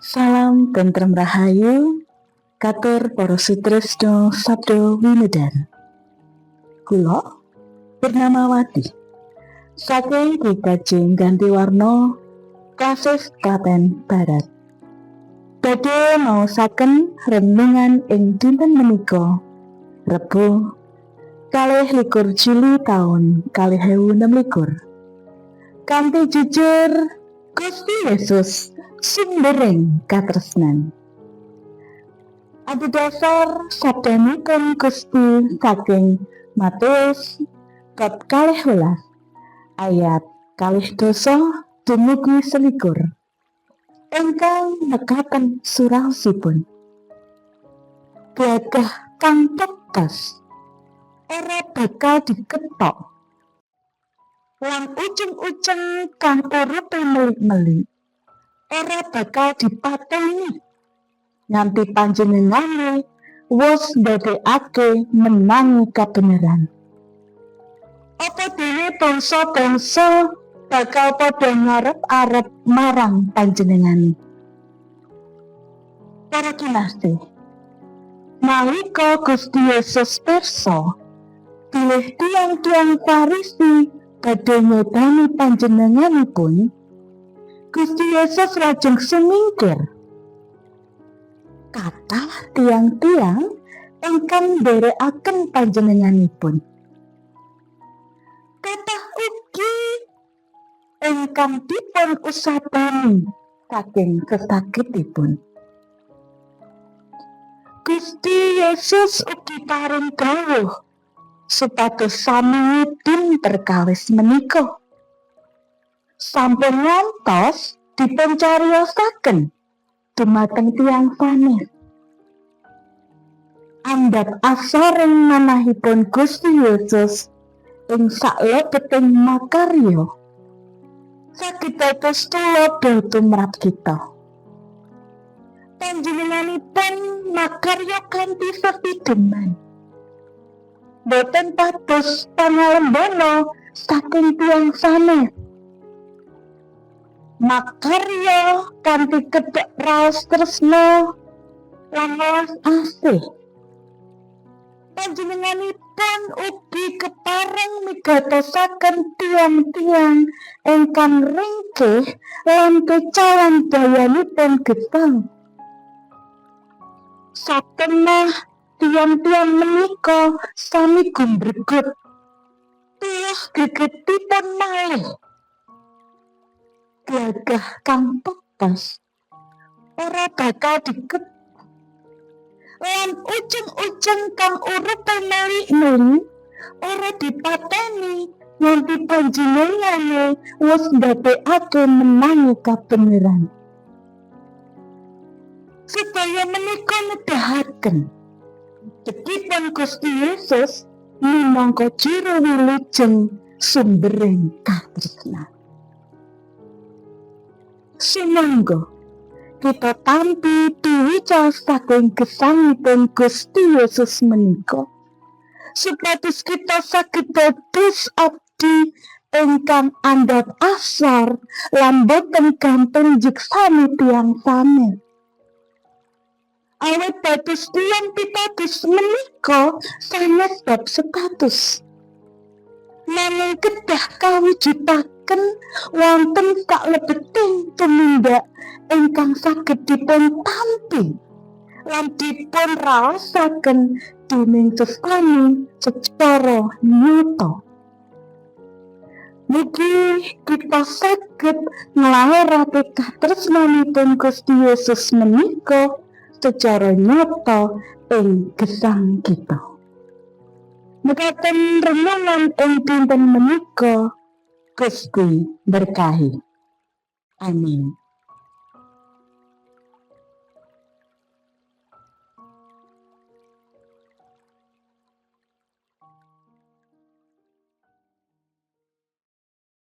Salam tentrem rahayu, katur para sutresna sabda winedhar. Kula Purnamawati saking GKJ Gantiwarno, Klasis Klaten Barat. Badhe maosaken renungan ing dinten menika, Rebo 22 Juli taun 2026. Kanthi jujur, Gusti Yesus sumbering katresnan. Adhedhasar sabdanipun Gusti saking Matius bab 12 ayat 12 dumugi 21 ingkang mekaten suraosipun: "Glagah kang tetes ora bakal dikethok lan uceng-uceng kang urupe melik-melik ora bakal dipateni nganti panjenengane wis ndadekake menangi kabeneran. Apa dene bangsa-bangsa bakal padha ngarep-arep marang panjenengane." Para kinasih, nalika Gusti Yesus pirsa bilih tiyang-tiyang Farisi badhe nyobani panjenenganipun, Gusti Yesus lajeng sumingkir. Kathah tiyang-tiyang ingkang nderekaken panjenenganipun. Kathah ugi ingkang dipun usapani saking sesakitipun. Gusti Yesus ugi paring dawuh supados sami ngudin perkawis menika. Sampun ngantos dipuncariyosaken dumateng tiyang sanes. Andhap asoring manahipun Gusti Yesus ing saklebeting makarya saged dados tuladha tumrap kita. Panjenenganipun makarya kanthi sepideman. Boten pados pangalembana saking tiyang sanes. Makarya kanthi kedhek raos tresna lan welas asih. Panjenenganipun ugi kepareng migatosaken tiyang-tiyang ingkang ringkih lan kecawan dayanipun gesang. Satemah tiyang-tiyang menika sami gumregut, tuwuh gregetipun malih. Glagah kang tetes ora bakal dikethok lan uceng-uceng kang urupe melik-melik ora dipateni nganti panjenengane wis ndadekake menangi kabeneran. Sedaya menika nedahaken cekipun Gusti Yesus minangka juru wilujeng sumbering katresnan. Sumangga kita tampi piwucal saking gesangipun Gusti Yesus menika supados kita saged dados abdi ingkang andhap asor lan boten gampil nyiksani tiyang sanes. Awit dados tiyang pitados menika sanes bab status, nanging kedah kawujudaken wonten saklebeting tumindak ingkang saged dipun tampi lan dipun raosaken dening sesami secara nyata. Mugi kita saged nglairake katresnanipun Gusti Yesus menika secara nyata ing gesang kita. Mekaten renungan ing dinten menika. Gusti berkahi. Amin.